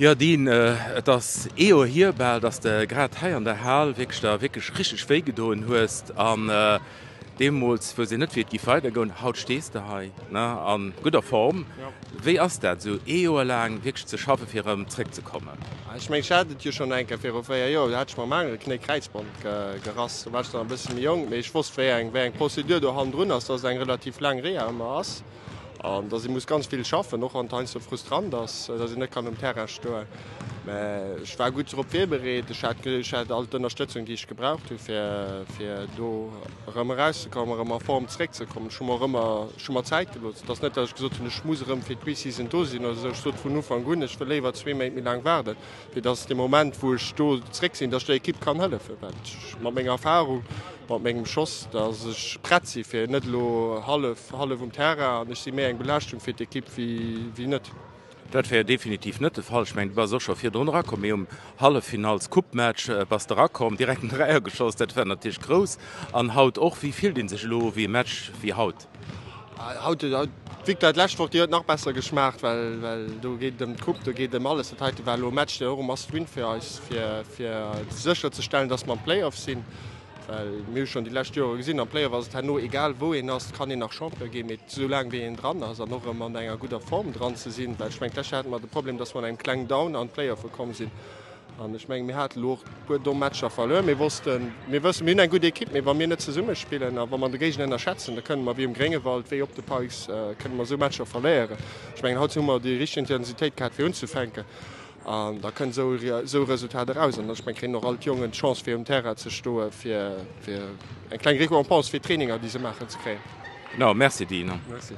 Jo Dean, et ass ee Joer hier bal, dass de grad hei an der Hal wierklech der wierklech richteg wéi gedoen hues an deemools wousst een net wéi et giff weidergoen. Haut stees de hei ne a gudder Form. Wéi ass dat esou ee Joer laang wierklech ze schaffen fir erëm zréck ze kommen? Ech mengen ech hat et jo schonn eng Kéier viru 4 Joer, do hat ech mer am anere Knéi Kräizband gerass. Do war ech dann e bësse méi jonk, mee ech wosst wéi eng wéi eng Prozedur do hannendrun ass, dass et eng relativ laang Reha ëmmer ass. An dass ee muss ganz vill schaffen, och wann et heiansdo frustrant ass, dass een net kann um Terrain stoen. Mä ech war gutt drop virbereet. Ech hat, ech hat all d'Ënnerstëtzung, déi ech gebraucht hu fir, fir do erëm erauszekommen, erëm a Form zeréckzekommen. Ech hu mer och ëmmer, ech hu mer Zäit gelooss. Et ass net, dass ech gesot hunn, ech muss erëm fir d'Preseason do sinn oder esou. Ech sot vun Ufank un, ech wëll léiwer zwee Méint méi laang waarden, fir dass dee Moment, wou ech do zréck sinn, dass ech der Ekipp kann hëllefen, well ech mat menger Erfahrung, mat mengem Schoss, dass ech prett si fir net elo hallef, hallef um Terrain an ech si méi eng Belaaschtung fir d'Ekipp wéi, wéi net. Dat war jo definitiv net de Fall. Ech mengen, du bass och scho virdrun erakomm, mee um Halleffinalls-Coupe-Match bass de erakomm, direkt en Dräier geschoss, dat war natierlech grouss. An haut och, wéi fillt ee sech elo wéi e Match wéi haut? Haut, d'Victoire d'lescht Woch, déi huet nach besser geschmaacht, well, well do geet et ëm d'Coupe, do geet et ëm alles. Dat heite war elo e Match, deen och e Must-win fir eis, fir, fir sécherzestellen, dass mer am Play-off sinn. Well mir hu schonn déi lescht Jore gesinn, am Play-off ass et herno egal wou een ass, et kann een nach Champion ginn, mee esou laang wéi een dran ass an och erëm an enger gudder Form dran ze sinn, well ech mengen d'lescht Joer hate mer de Problem, datt mer an engem klengen Down an d'Play-offe komm sinn an ech mengen mir hate elo och e puer domm Matcher verluer. Mir wossten, mir wëssen, mir hunn eng gutt Ekipp, mee wa mir net zesumme spillen a wa mer de Géigner ënnerschätzen, da kënne mer wéi um Gréngewald, wéi op de Pikes, kënne mer esou Matcher verléieren. Ech mengen haut hu mer déi richteg Intensitéit gehat fir unzefänken. An da kënnt esou e Resultat eraus. An ech mengen, kréien och all d'Jongen d'Chance fir um Terrain ze stoe fir eng kleng Récompense fir d'Traininger déi se maachen ze kréien. Genau, merci Dino. Merci.